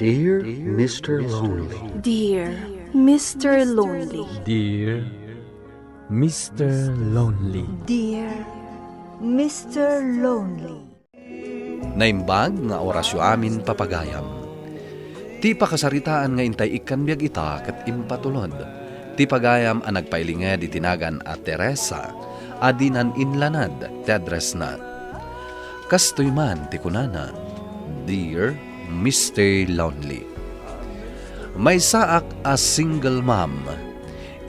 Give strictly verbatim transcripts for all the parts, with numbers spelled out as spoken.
Dear Mister Lonely. Dear Mister Lonely. Dear Mister Lonely. Dear Mister Lonely. Naimbag nga orasyo amin, papagayam. Ti pakasaritaan nga intay ikkan biag ita ket impatulod. Ti pagayam a nagpailinged iti nagan a Teresa, a dinan inlanad ti addressna. Kastoy man ti kunana, "Dear Mister Lonely, maysaak a single mom.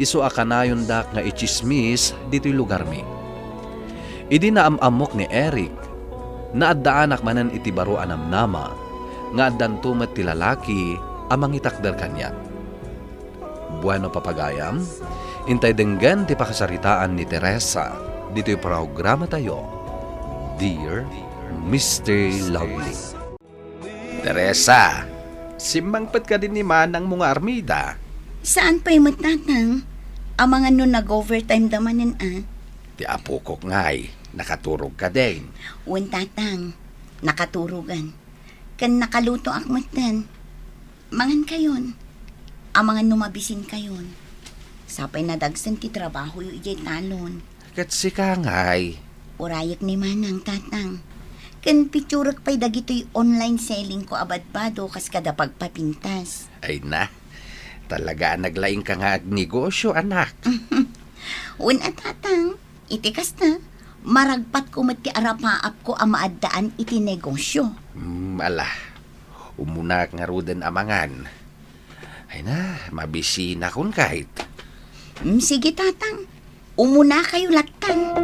Isu a kanayondak nga itsismis ditoy lugarmi. Idi naam-ammok ni Eric, naaddaanak manen iti baro a namnama nga addanto met ti lalaki a mangitakder kaniak." Bueno, papagayam, intay denggen ti pakasaritaan ni Teresa ditoy programatayo, Dear Mister Lonely. Teresa, simmangpet kadi ni manangmo nga armida? Saan pay met, tatang? Amangan no nag-overtime da manen, a? Ti apokok ngay, nakaturog kadin? Wen, tatang, nakaturogan. Ken nakalutoak metten. Mangan kayon. Amangan no mabisin kayon. Sapay nadagsen ti trabahoyo idiay talon. Ket sika ngay? Urayek ni manang, tatang. Ken picturek pay dagitoy online selling ko a badbado kas kada pagpapintas. Ay na, talaga a naglaingka nga agnegosyo, anak. Wen a, tatang, iti kasta, maragpatko met ti arapaapko a maaddaan iti negosyo. Hmm, ala, umunak ngaruden amangan. Ay na, mabisinakon kayt. Hmm, sige, tatang. Umunakayo lattan.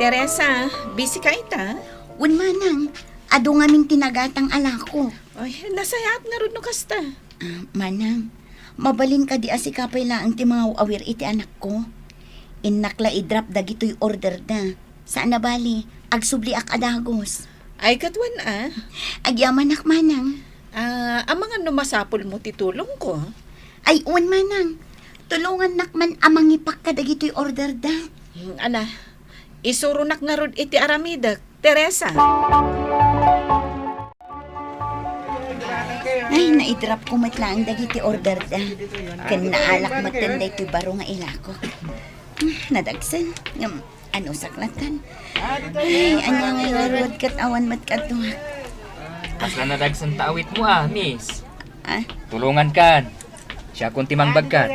Teresa, busy ka ita? Wen, manang, adu ngamin ti nagatang a lako. Ay, nasayaat ngarud no kasta. A, manang, mabalin kadi a sika pay laeng ti mangaw-awir iti anakko? Innak la i-drop dagitoy orderda. Saan a bali, agsubliak a dagus. Ay, ket wen a. Agyamanak, manang. A, amangan no masapulmo ti tulongko? Ay, wen, manang. Tulongannak man a mangipak kadagitoy orderda. Hmm, ala, isuronak ngarud iti aramidek, Teresa. Ay, na-i-drop ko met laeng dagiti orderda. Ken naalak metten daytoy baro nga ilakok. Hmm, nadagsen. Ngem, ano saklatan? Ay, ania nga ngarud ket awan met kaduak. Kasla nadagsen ta awitmo a, miss. A? Tulongankan. Siakon ti mangbagkat.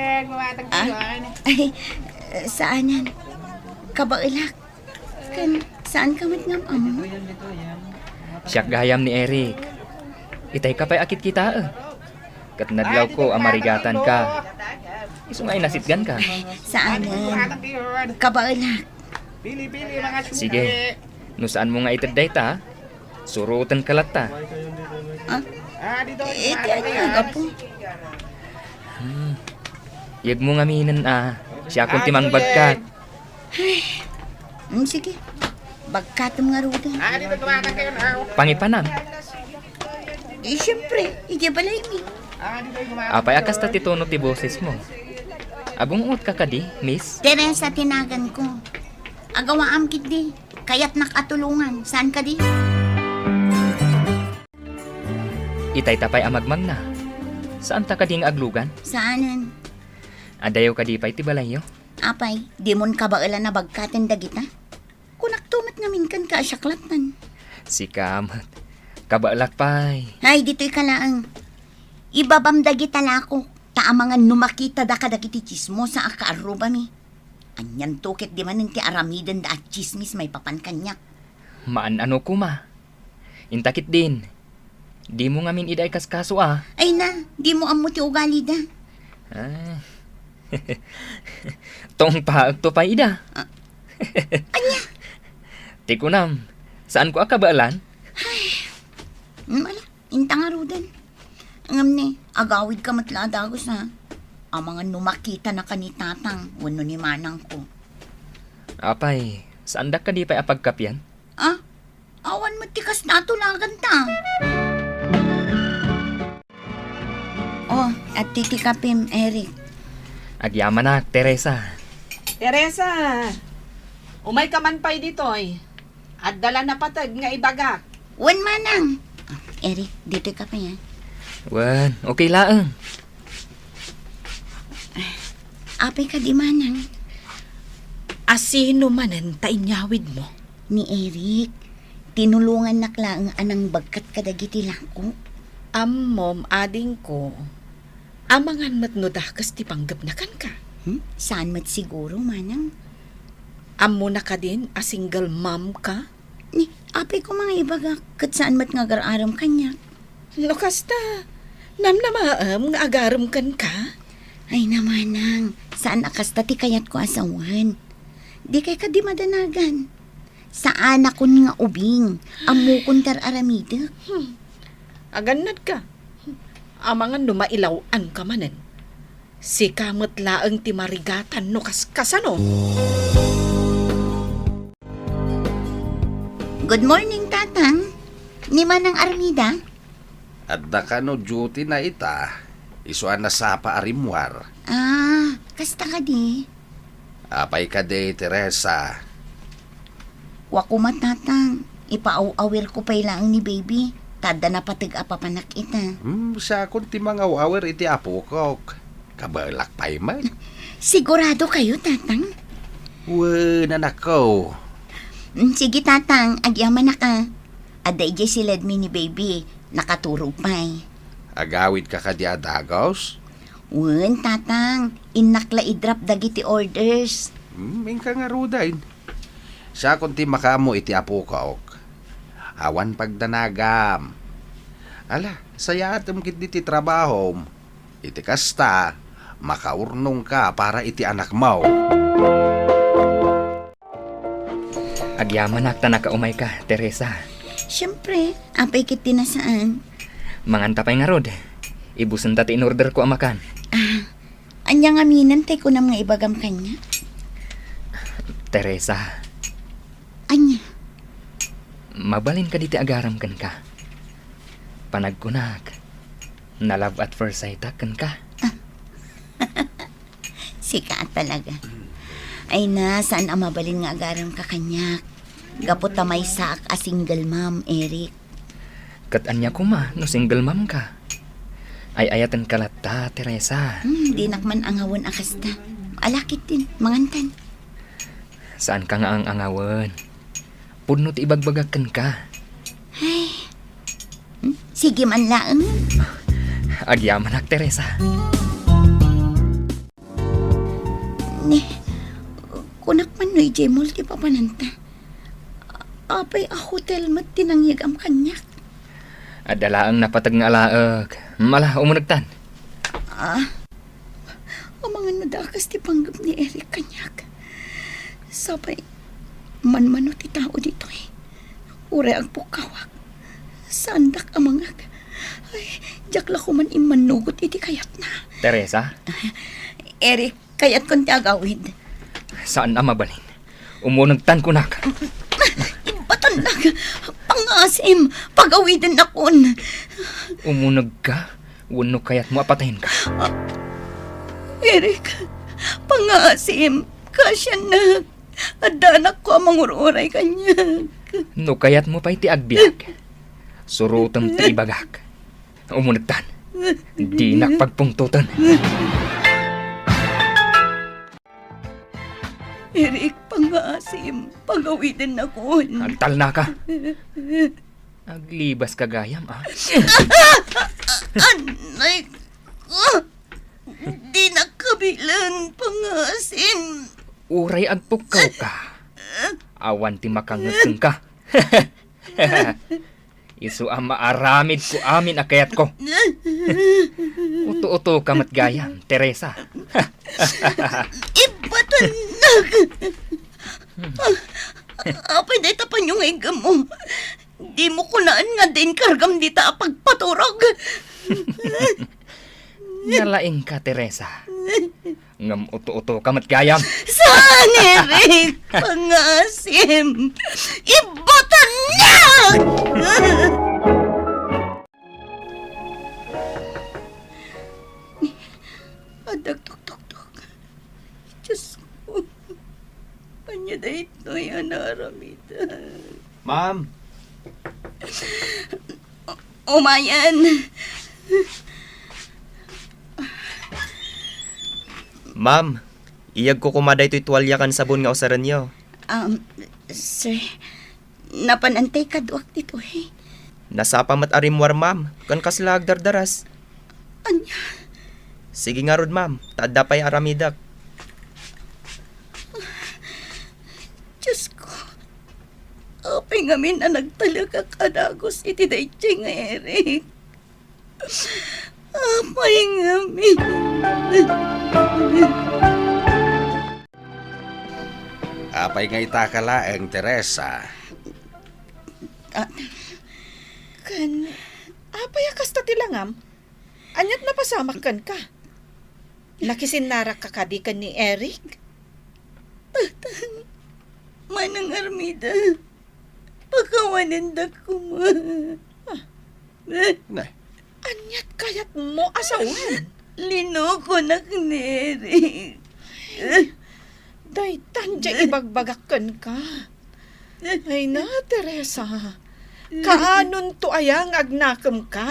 A? Ay, saanen. Kabaelak. Ken, saanka met nga am-ammo? Siak gayam ni Eric. Itayka pay a kitkitaek. Ket nadlawko a marigatanka. Isu nga inasitganka. Saanen. Kabaelak. Sige. No saanmo nga ited dayta, surotenka latta. A? Iti ania, Apo? Hmm. Yegmo ngaminen a, siakon ti mangbagkat. Ay, mm, sige. Bagkatem ngaruden. Pangipanam. Di, siempre, idiay balaymi. Apay a kasta ti tono ti bosesmo? Agung-otka kadi, miss? Teresa ti naganko. Agawaam ketdi. Kayatnak a tulongan. Saan kadi? Itayta pay a magmagna. Saanta kadi nga aglugan? Saanen. Adayo kadi pay ti balayyo? Apay, dimon kabaelan a bagkaten dagita? Kunakto met ngamin kenka a siak lattan. Sika met. Kabaelak pay. Ay, ditoyka laeng. Ibabam dagita lakok, ta amangan no makitada kadagiti tsismosa a kaarrubami. Anianto ketdi manen ti aramidenda a tsismis maipapan kaniak? Maan-ano koma. Inta ketdin, dimo ngamin ida ikaskaso a. Ay na, dimo ammo ti ugalida. A. Tungpaekto pay ida. A. Ania? Ti kunam, saanko a kabaelan? Ay. Mm, ala, inta ngaruden. Ngem ni, agawidka met la a dagus a. Amangan no makitanaka ni tatang wenno ni manangko. Apay, saandak kadi pay a pagkapian? A? Awan met ti kasta a tulaganta. O, adtoy ti kapim, Eric. Agyamanak, Teresa. Teresa, umayka man pay ditoy. Adda la napateg nga ibagak. Wen, manang. Eric, ditoy ka pay, ah. Wen, okay laeng. Apay kadi, manang? A sino manen ta inyawidmo? Ni Eric. Tinulongannak laeng a nangbagkat kadagiti lako. Ammom, adingko. Amangan met no dakes ti panggepna kenka. Hmm? Saan met siguro, manang? Ammona kadin a single mom ka? Ni, apay koma nga ibagak, ket saan met nga agar-arem kaniak? No kasta, namnamaem nga agarem kenka? Ay, manang, saan a kasta ti kayatko a sawen. Dikay kadi madanagan. Saanakon nga ubing, ammokon ti ar-aramidek. Hmm. Agannadka. Amangan no mailaw-anka manen. Sika met laeng ti marigatan no kas-, kasano? Good morning, Tatang. Ni Manang Armida? Adda kano duty na ita, isu a nasapa a rimmuar. Ah, kasta kadi? Apay kadi, Teresa? Wa koma, Tatang. Ipaaw-awirko pay laeng ni baby. Ta adda napateg a papanak ita. Hmm, siakon ti mangaw-awir iti apokok. Kabaelak pay met. Sigurado kayo, Tatang? Wen, anakko. Mm, sige, Tatang. Agyamanak a. Adda idiay siledmi ni baby. Nakaturog pay. Agawidka kadi a dagus? Wen, Tatang. Innak la i-drop dagiti orders. Hmm, inka ngaruden. Siakon ti makaammo iti apokok. Awan pagdanagam. Ala, sayaatem ketdi ti trabahom. Iti kasta, makaurnongka para iti anakmo. Agyamanak ta nakaumayka, Teresa. Siempre, apay ket ti nasaan. Manganta pay ngarud. Ibusenta ti in-orderko a makan. Ah, ania ngamin ti kunam nga ibagam kaniak? Teresa. Ania? Mabalin kadi ti agarem kenka? Panagkunak, na-love at first sight ak kenka. Sika talaga. Ay na, saan a mabalin nga agarem ka kaniak? Gapu ta maysaak a single mom, Eric. Ket ania koma no single mom ka? Ay-ayatenka latta, Teresa. Hmm, dinak man angawen a kasta. Ala ketdin, mangantan. Saanka nga ang-angawen. Pudno ti ibagbagak kenka. Ay. Hmm, sige man laeng. Agyamanak, Teresa. Ni, kunak man no idiay mall ti papananta. Apay a hotel met ti nangyegam kaniak? Adda laeng napateg nga alaek. Mala, umunegtan. Ah, amangan no dakes ti panggep ni Eric kaniak. Sapay, manmano ti tao ditoy. Uray agpukkawak. Saandak a mangag. Ay, diak la koman immannugot iti kayatna. Teresa? Eric, kayatkon ti agawid. Saan a mabalin. Umunegtan kunak. Ibatannak. Pangaasim. Pagawidennakon. Umunegka? Wenno kayatmo a patayenka? Ah, Eric, pangaasim. Kasiannak. Adda anakko a mangur-uray kaniak. No kayatmo pay ti agbiag, surotem ti ibagak. Umunegtan. Dinak pagpungtoten. Eric, pangaasim, pagawidennakon. Agtalnaka. Aglibaska gayam, a? Anay ko. Dinak kabilen, pangaasim. Uray agpukkawka, awan ti makangngeg kenka. Isu a maaramidko amin a kayatko. Uto-utoka met gayam, Teresa. Ibatannak. Apay dayta paniungegammo? Dimo kunaan nga adda inkargam dita a pagpaturog? Nalaingka, Teresa. Ngem uto-utoka met gayam. Saan, Eric? Pangaasim. Ibatannak! Adda agtuktuktok. Diyos ko. Ania daytoy a naaramidak? Ma'am! Umayen. Ma'am, iyegko koma daytoy tualia ken sabon nga usarenyo. Um, sir, napan-antay kaduak ditoy. Nasapa met a rimmuar, ma'am, ken kasla agdardaras. Ania? Sige ngarud, ma'am, ta adda pay aramidek. Diyos ko, apay ngamin a nagtalekak a dagus iti daytoy nga Eric? Apay ngamin. Apay nga ita ka laeng, Teresa? Ah. Ken, apay a kasta ti langam? Ania't napasamak kenka? Nakisinnarakka kadi ken ni Eric? Tatang, Manang Armida, pakawanendak koma. Ah. Eh? Nay. Ania't kayatmo a sawen? Linokonak ni Eric. Daytan diay ibagbagak kenka. Ay na, Teresa. Kaanonto aya nga agnakemka?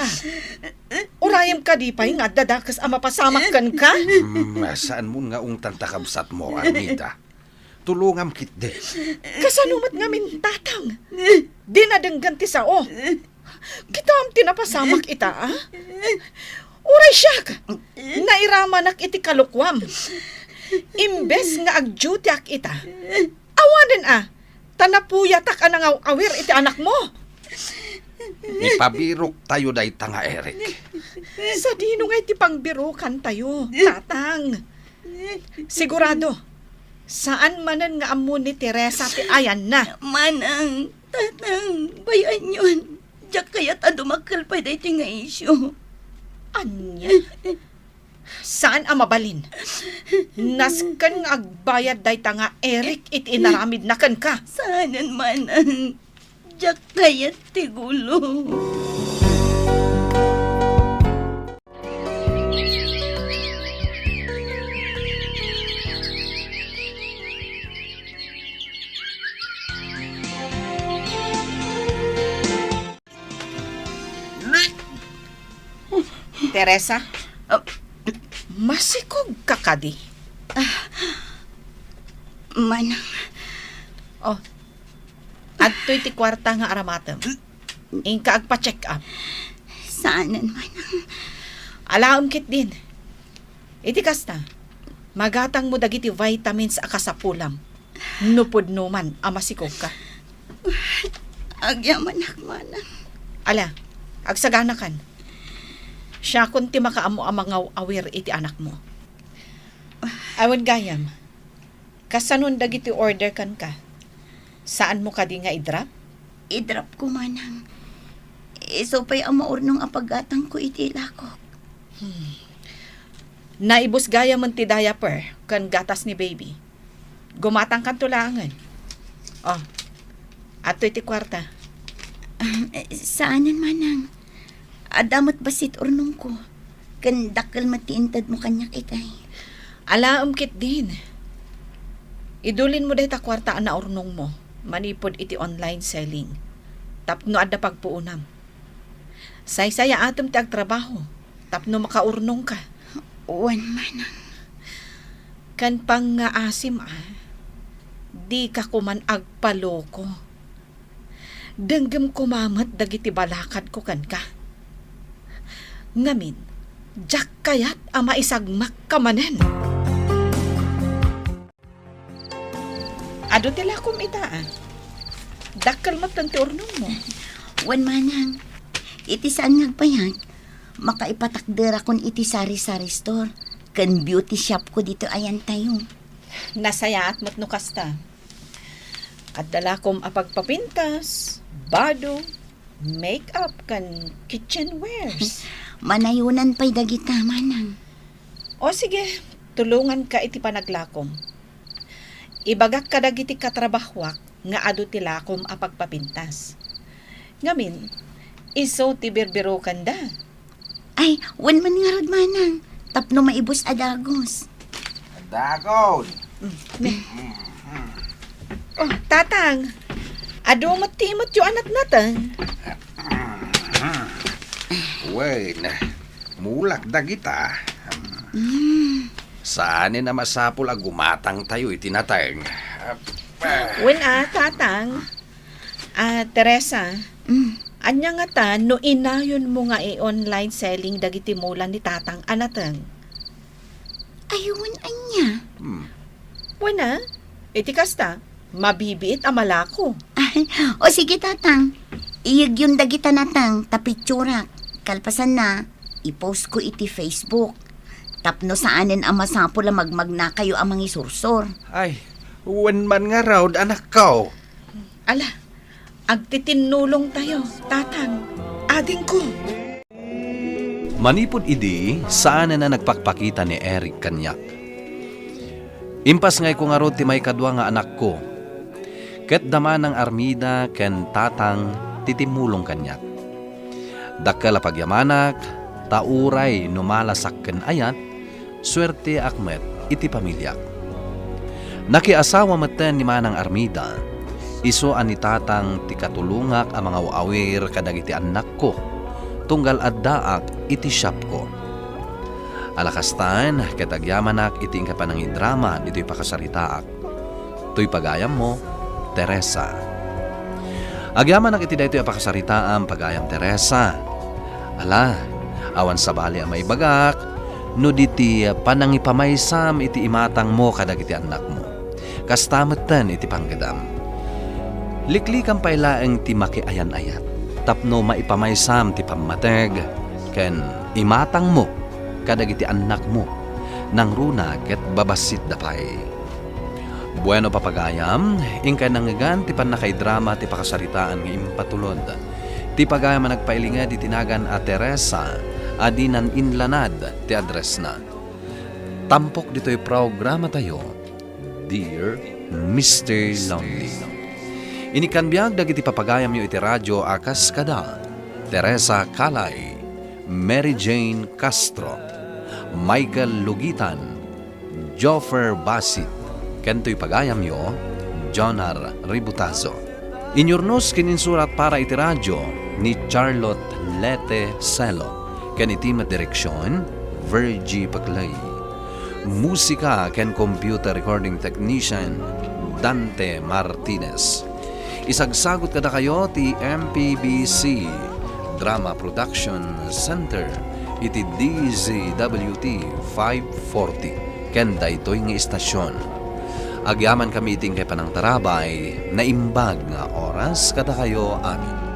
Urayem kadi pay nga adda dakes a mapasamak kenka? Hmm, saanmon nga ungtanta kabsatmo, Armida. Tulongam ketdi. Kasano met ngamin, Tatang? Dina denggen ti sao. Kitam ti napasamak ita, a? Uray siak, nairamanak iti kalokuam. Imbes nga agdutiak ita, awanen a, ta napuyatak a nangaw-awir iti anakmo. Ipabiroktayo dayta nga Eric. Sadino ngay ti pangbirokantayo, Tatang? Sigurado, saan manen nga ammo ni Teresa ti ayanna. Manang, Tatang, bay-anyon. Diak kayat a dumakkel pay daytoy nga isyu. Ania? Saan a mabalin? Nasken nga agbayad dayta nga Eric iti inaramidna kenka. Saanen, Manang. Diak kayat ti gulo. Teresa? Ah. Masikog ka kadi? Ah, Manang. Oh. Adtoy ti kuarta nga aramatem. Inka agpa-check up. Saanen, Manang. Alaem ketdin. Iti kasta, magatangmo dagiti vitamins a kasapulam. No pudno man a masikogka. Agyamanak, Manang. Ala, agsaganakan. Siakon ti makaammo a mangaw-awir iti anakmo. Awan gayam. Kasanon dagiti order kenka? Saanmo kadi nga i-drop? I-drop ko, Manang. Isu pay a maurnong a paggatangko iti ilakok. Hmm. Naibus gayamen ti diaper ken gatas ni baby. Gumatangkanto laengen. Oh, adtoy ti kuarta. Ah, eh, saanen, Manang. Adda met bassit urnongko. Ken dakkel met ti intedmo kaniak itay. Alaem ketdin. Idulinmo dayta kuarta a naurnongmo manipud iti online selling tapno adda pagpuonam. Saysayaatem ti agtrabaho tapno makaurnongka. Wen, Manang. Ken pangngaasim a, dika koman agpaloko. Denggem koma met dagiti balakadko kenka. Ngamin, diak kayat a maisagmakka manen. Adu ti lakom ita, a. Dakkel met ti urnongmo. Wen, Manang. Iti saan nga agbayag, makaipatakderakon iti sari-sari store ken beauty shop ko ditoy ayantayo. Nasayaat met no kasta. Adda lakom a pagpapintas, bado, make-up, ken kitchenwares. Manayonan pay dagita, Manang. O sige, tulonganka iti panaglakom. Ibagak kadagiti katrabahoak nga adu ti lakom a pagpapintas. Ngamin, isu ti birbirokanda. Ay, wen man ngarud, Manang, tapno maibus a dagus. Dagus! Mm, ne. Mm, mm. Oh, Tatang, Adu met ti imutyo a natnateng. Wen, mulak dagita. Saanen a masapul a gumatangtayo iti nateng. Wen a, Tatang. Ah, Teresa, Mm. ania ngata no inayonmo nga i-online selling dagiti mula ni Tatang a nateng? Ay, wen ania? Hmm. Wen a, iti kasta, mabibiit a malako. O sige, Tatang. Iyegyon dagita nateng ta picturak. Kalpasanna, i-post ko iti Facebook. Tapno saanen a masapul a magmagnakayo a mangisursor. Ay, wen man ngarud, anakko. Ala, agtitinnulongtayo, Tatang, adingko. Manipud idi, saanen a nagpakpakita ni Eric kaniak. Impasngayko ngarud ti maikadua nga anakko, ket da Manang Armida ken Tatang ti timmulong kaniak. Dakkel a pagyamanak, ta uray no malasak ken ayat, suerteak met iti pamiliak. Nakiasawa metten ni Manang Armida, isu a ni Tatang ti katulongak a mangaw-awir kadagiti annakko, tunggal addaak iti shopko. Ala kastan, ket agyamanak iti inka panangidrama ditoy pakasaritaak. Toy pagayammo, Teresa. Agyamanak iti daytoy a pakasaritaam, pagayam Teresa. Ala, awan sabali a maibagak no di ti panangipamaysam iti imatangmo kadagiti annakmo. Kasta metten iti panggedam. Liklikan pay laeng ti makiayan-ayat tapno maipamaysam ti pammateg ken imatangmo kadagiti annakmo, nangruna ket babassitda pay. Bueno, papagayam, inkay nangngegan ti pannakaidrama ti pakasaritaan nga impatulod. Ti pagayam a nagpailinged iti nagan a Teresa a dinan inlanad ti addressna. Tampok ditoy programatayo, Dear Mister Lonely. Inikkan biag dagiti papagayamyo iti radyo a kas kada Teresa Calay, Mary Jane Castro, Michael Lugitan, Joffer Basit, ken toy pagayamyo, Jonar Ributazo. Inyurnos ken insurat para iti radyo ni Charlotte Lete Celo, ken iti met direksion, Virgie Paclay. Musika ken computer recording technician, Dante Martinez. Isagsagut kadakayo ti M P B C Drama Production Center iti D Z W T five forty ken daytoy nga istasion. Agyamankami iti inkay panangtarabay, naimbag nga oras kadakayo amin.